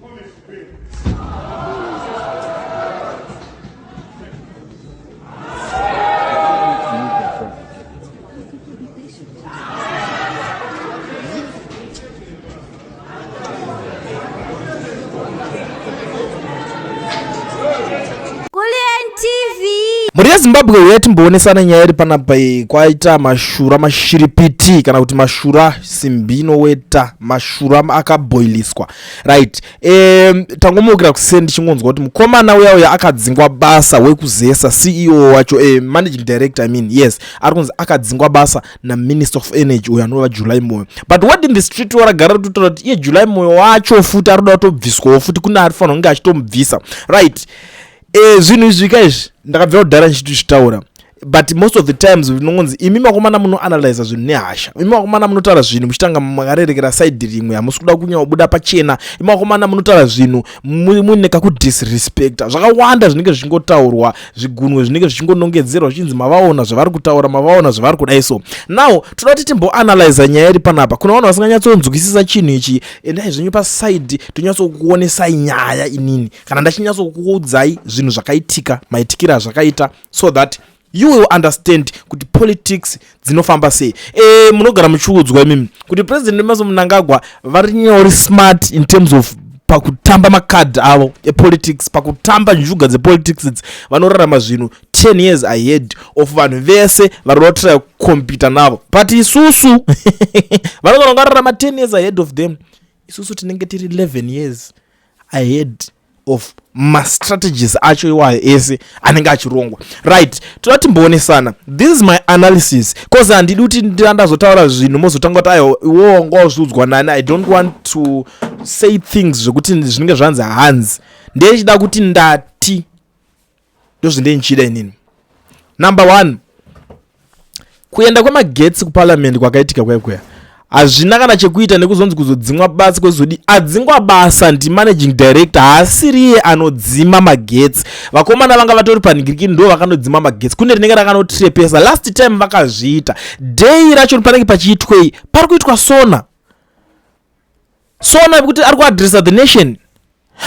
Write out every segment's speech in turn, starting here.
Kulliant TV. Mhuri yeZimbabwe uye timboonesana nyaya iri panapa iyi. Kwaita mashura mashiripiti kana kuti mashura simbi inoweta mashura akabhoiliswa right. Tangomukira kuseni ndichingonzwa kuti mukomana uya uya akadzingwa basa wekuzesa CEO wacho, managing director, I mean, yes, ari kunzi akadzingwa basa naMinister of Energy uyo anova July Moyo. But what in the street waragara ritotaura kuti iye July Moyo wacho futi ari kuda kutobviswawo futi, kune ari fanira kunge achitomubvisa, right? Zvinhu izvi ka izvi ndakabvira kudhara ndichitozvitaura, but most of the times vinongonzi imi makomana munoanalyza zvinhu nehasha, imi makomana munotaura zvinhu muchitanga makarerekera side rimwe, hamusi kuda kunyabuda pachena, imi makomana munotaura zvinhu muine kakudisrespecta. Zvakawanda zvinenge zvichingotaurwa, zvigunwe zvinenge zvichingonongedzerwa zvichinzi mavaona zvavari kutaura, mavaona zvavari kudai. So now toda kuti timboanalyza nyaya iri panapa. Kuna vanhu vasinganyatsonzwisisa chinhu ichi, endai zvenyu paside, tonyatsokuonesai nyaya. Inini kana ndachinyatsokuudzai zvinhu zvakaitika, maitikiro azvakaita, so that you will understand kuti politics dzinofamba sei. Munogara muchiudzwa imimi kuti President Emmerson Mnangagwa vari nyori smart in terms of pakutamba makadhi avo epolitics, pakutamba njuga dzepolitics idzi. Vanorarama zvinhu 10 years ahead of vanhu vese vari kuda kukompita navo, but isusu vanogona kungararama 10 years ahead of them, isusu tinenge tiri 11 years ahead of mastrategies acho iwayo ese anenge achirongwa, right? Toda timboonesana. This is my analysis, cause handidi kuti ndandazotaura zvinhu mozotanga kuti aiwa, iwo wanga wazviudzwa nani. I don't want to say things zvekuti zvinenge zvanzi hanzi. Ndechida kuti ndati ndozvindee ndichida inini. Number one, kuenda kwemagetsi kuparliament kwakaitika kwaikuya hazvina kana chekuita nekuzonzi kuzodzimwa basa kwezodi. Adzingwa basa ndimanaging director, haasiriye anodzima magetsi. Vakomana vanga vatori panhingirikini ndo vakanodzima magetsi. Kune rinenge rakanotrepesa. Last time vakazviita, day racho panenge pachiitwei? Pari kuitwa SONA. SONA kuti ari kuadressa the nation,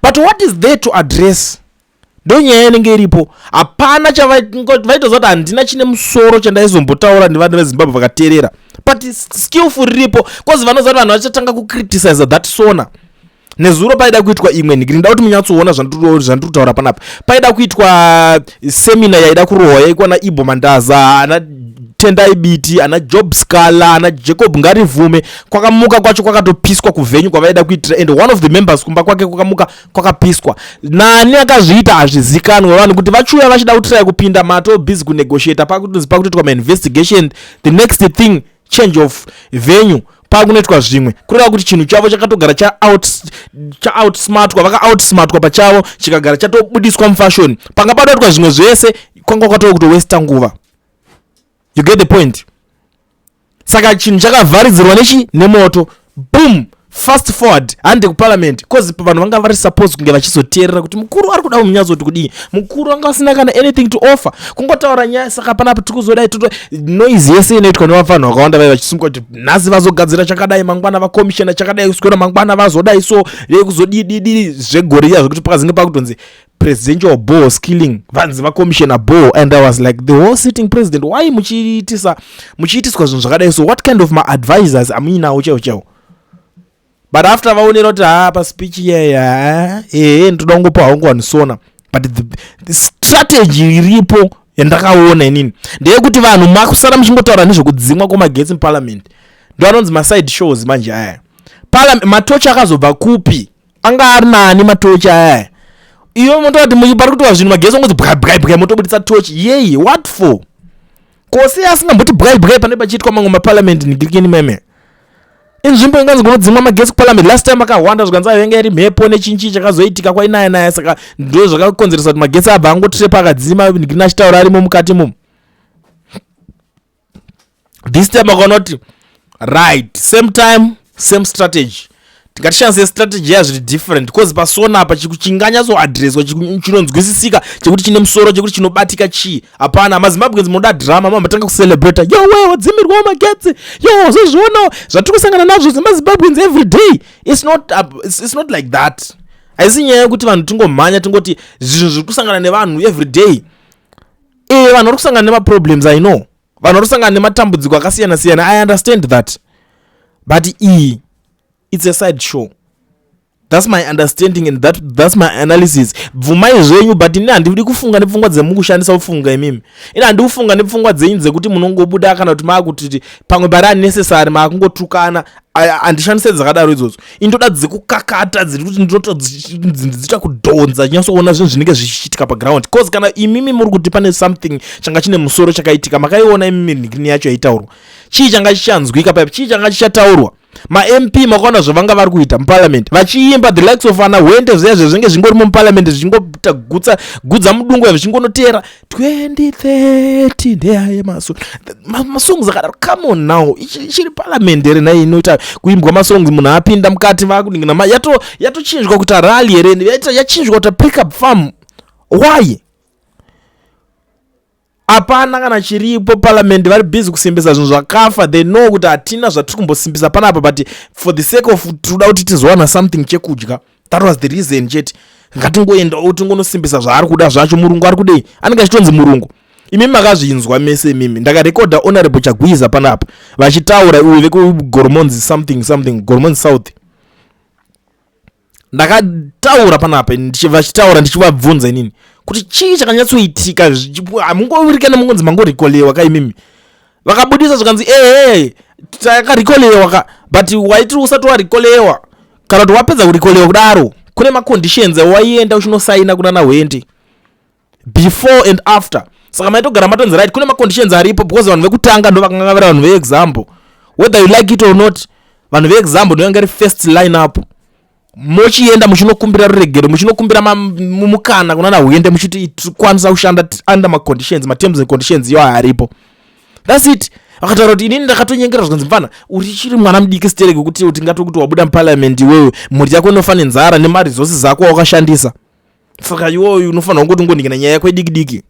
but what is there to address? Ndo nyaya inenge iripo. Hapana chavaitoziva kuti handina chine musoro chandaizombotaura nevanhu veZimbabwe vakateerera, but skillful riripo cause vanoziva kuti vanhu vachatanga kucriticize that SONA. Nezuro paida kuitwa imwe nhikiri, nda kuti munyatsoona zvandiri kutaura panapa. Paida kuitwa seminar yaida kurohwa, yaikwa naIbbo Mandaza, ana Tendai Biti, ana Job Sikhala, ana Jacob Ngarivhume. Kwakamuka kwacho kwakatopiswa kuvenue kwavaida kuitira, and one of the members kumba kwake kwakamuka kwakapiswa. Nani akazviita hazvizikanwe. Vanhu kuti vachiuya vachida kutraya kupinda, mato busy kunegotiata, pakutonzi pakutoitwa mainvestigation. The next thing, change of venue, pakunoitwa zvimwe. Kureva kuti chinhu chavo chakatogara chaoutsmartwa, vakaoutsmartwa pachavo, chikagara chatobudiswa mufashion. Panga padoitwa zvimwe zvese, kwanga kwatova kutowesta nguva. You get the point? Saka chinhu chakavharidzirwa nechi nemoto. Boom, fast forward, hande kuparliament, cause vanhu vanga vari supposed kunge vachizoteerera kuti mukuru ari kuda munyatsoti kudii. Mukuru anga asina kana anything to offer, kungotaura nyaya. Saka panapa tiri kuzodai toto noise yese inoitwa nevafanhu vakawanda vai vachisungwa kuti nhasi vazogadzira chakadai, mangwana vakomishena chakadai, kuswera mangwana vazodai, so kuzodididi zvegoriya zvekuti pakazinge pakutonzi presidential ball skilling, vanzi vacommissioner ball. And I was like, the whole sitting president, why muchiitisa muchiitiswa zvinhu zvakadai? So what kind of maadvisors amuinawo chaiwo chaiwo? But after vaonera kuti ha, paspeech iyaya, ehe, ndoda kungopa hangu vanhu SONA, but the strategy iripo yandakaona inini ndeyekuti vanhu makusara muchingotaura nezvekudzimwa kwemagetsi muparliament. Ndo anonzi maside shows manje aya. Matochi akazobva kupi? Anga ari nani matochi aya? Iyo motoati pari kutowa zvinhu, magetsi ongozi bwai bwai bwai, motobudisa tochi yei? What for? Kose asingamboti bwai bwai pane pachiitwa mamwe maparliament nigirikini meme inzvimbo inganzi kunodzimwa magetsi kuparliament. Last time akahwanda zvikanzi ayo yanga iri mhepo nechinchi chakazoitika kwainaya naya, saka ndo zvakakonzeresa kuti magetsi abva angotrepa akadzima nigirina achitaura arimo mukati momo. This time akaona kuti right, same time, same strategy, tingatishandise strategy ya zviri different, because paSONA apa chinganyatsoadreswa chinonzwisisika, chekuti chine musoro, chekuti chinobatika chii? Hapana. MaZimbabweans munoda drama, mamatanga kucelebrata, yowe, wadzimirwawo magetsi, yo, zozvionawo zvatiri kusangana nazvo semaZimbabweans every day. It's not like that. Haisi nyaya yekuti vanhu tingomhanya tingoti zvinhu zviri kusangana nevanhu every day. Vanhu vari kusangana nemaproblems, I know vanhu vari kusangana nematambudziko akasiyana siyana, I understand that, but iyi, it's a side show. That's my understanding and that's my analysis. Bvumai zvenyu, but ini handidi kufunga nepfungwa dzemukushandisa kufunga imimi. Ini handi kufunga nepfungwa dzenyu dzekuti munongobuda kana kuti maakuti pamwe pari unnecessary, maakungotukana. Handishandise dzakadaro idzodzo. Indoda dzekukakata, dziri kuti ndinotodziita kudhonza, chinyatsoona zvinhu zvinenge zvichiitika paground, cause kana imimi muri kuti pane something changa chine musoro chakaitika, makaiona imimi nhikini yacho yaitaurwa? Chii changa chichanzwika paipo? Chii changa chichataurwa? MaMP makaona zvavanga vari kuita muparliament, vachiimba, the likes of ana Hwende, zviya zvezvinge zvingorimo muparliament, zvichingota gutsa gudza mudungwe, zvichingonotera 2030 ndeyaye masongs akadaro. Come on now, ichiri parliament here nhai inoita kuimbwa masongs? Munhu apinda mukati, vakuningina, yatochinjwa kuita rally here? Yachinjwa kuita pickup farm? Why? Hapana kana chiripo. Parliament vari busy kusimbisa zvinhu zvakafa. They know kuti hatina zvatiri kumbosimbisa panapa, but for the sake of tinoda kuti tizowana something chekudya, that was the reason chete. Ngatingoendawo tingonosimbisa zvaari kuda zvacho. Murungu ari kudei? Anenge achitonzi murungu. Imimi makazvinzwa mese imimi. Ndakarekodha Honorable Chagwiza panapa vachitaura, uyu vekuGoromonzi something something, Goromonzi South. Ndakataura panapa vachitaura, ndichivabvunza inini kuti chii chakanyatsoitika. Hamungovirikana mungonzi mangorecallwa ka imimi. Vakabudisa zvikanzi, ehe, takarecallwa ka, but waiti usati warecallwa kana kuti wapedza kurecallwa kudaro, kune maconditions awaienda uchinosaina kuna naHwende before and after. Saka maitogara matonzi right, kune maconditions aripo, because vanhu vekutanga ndo vakanga vari vanhu veexample. Whether you like it or not, vanhu veexample ndo vanga ri first line up. Mochienda muchinokumbira ruregero, muchinokumbira mukana kuna naHwende, muchiti tikwanisa kushanda under maconditions, materms and conditions iwo aripo. That's it. Vakataura kuti inini ndakatonyengera, zvikanzi, mfana, uri chiri mwana mudiki stereke kuti tingatokuti wabuda muparliament iwewe, mhuri yako inofa nenzara nemaresources ako awakashandisa. Saka iwoyu unofanira kungoti ungoningina nyaya yako idiki diki.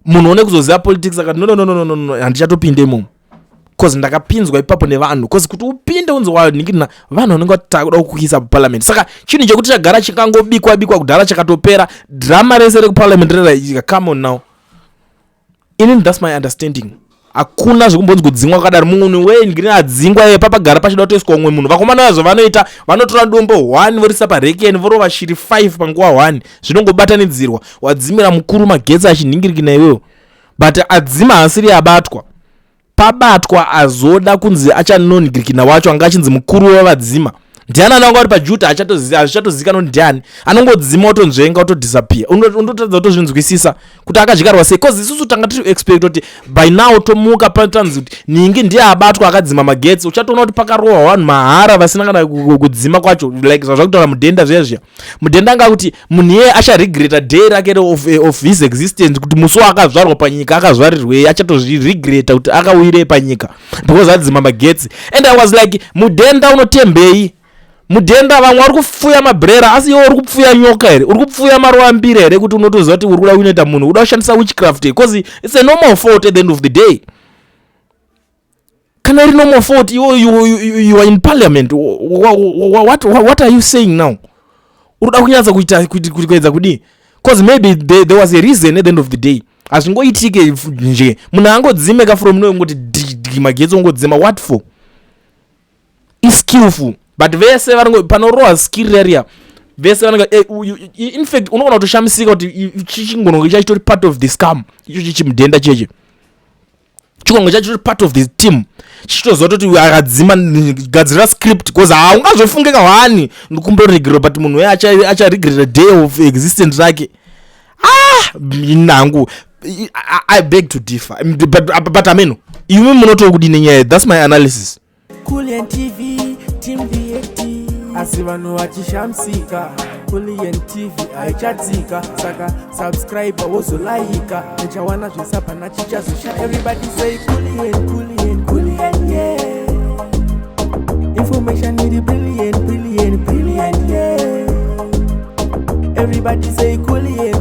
Munhu one kuzoziva politics akati, no, no, no, no, no, no, handichatopinde imomo, cause ndakapinzwa ipapo nevanhu." Cause kuti upinde unzi waningirina, vanhu vanenge vati takuda kukuisa paparliament. Saka chinhu chekuti chagara chikangobikwa bikwa kudhara, chakatopera drama rese rekuparliament rera. Come on now, inini that's my understanding. Hakuna zvekumbonzi kudzingwa kwakadaro. Munhu wengiri adzingwa iye, papagara pachida kutoiswa umwe munhu. Vakomana vazvo vanoita, vanotora dombo 1 vorisa parekeni, vorova shiri 5 panguva 1, zvinongobatanidzirwa. Wadzimira mukuru magetsi achinhingirikina iwewo, but adzima asiri abatwa. Pabatwa azoda kunzi achanonhingirikina wacho anga achinzi mukuru wavadzima ndiani? Ananga vari pajuta, hazvichatozivikanwa ndiani. Anongodzima, otonzvenga, otodisappear. Undotadza kutozvinzwisisa kuti akadyarwa sei, cause isusu tanga tiri expect kuti by now tomuka patanzi kuti ningi ndiye abatwa akadzima magetsi. Uchatoona kuti pakarohwa vanhu mahara vasina kana kudzima kwacho, like zvazvakutaura Mudhenda zviya zviya. Mudhenda anga kuti munhu iyeye acharegreta day rake of his existence, kuti musi waakazvarwa panyika akazvarirwei, achatozviregreta kuti akawirei panyika because adzima magetsi. And I was like, Mudhenda, unotembei Mudhenda? Vamwe vari kupfuya mabrera, asi iwe uri kupfuya nyoka here? Uri kupfuya marovambira here, kuti unotoziva kuti uri kuda kuinoita munhu uda kushandisa witchcraft? Because it's a normal fault at the end of the day. Kana iri normal fault, iwe you are in parliament. What are you saying now? Uri kuda kunyatsa kuita kuedza kudii? Because maybe there was a reason at the end of the day. Hazvingoitike nje munhu angodzimeka from no ngoti dhi magetsi ongodzima. What for? Iskillful, but vese vanongo panorohwa skill rariya, vese vanenge in fact unogona kutoshamisika kuti chingonongo chachitori part of the scam icho chimudhenda cheche, chikongo chachitori part of the team, chichitoziva kuti akadzima gadzirira script, because haungazofunge kahwani ndikumboregerera, but munhu uye acharegreta day of existence rake. Ah, nangu I beg to differ, but ameno imi munotokudini nenyaya. That's my analysis. Kulian TV, Team VAT. Asi vanhu vachishamisika, Kulian TV haichatsika. Saka subscribe, wozolaika, uchawana zvese, hapana chichazosha. Everybody say Kulian, Kulian, Kulian, yeah. Information iri brilliant, brilliant, brilliant, yeah. Everybody say Kulian.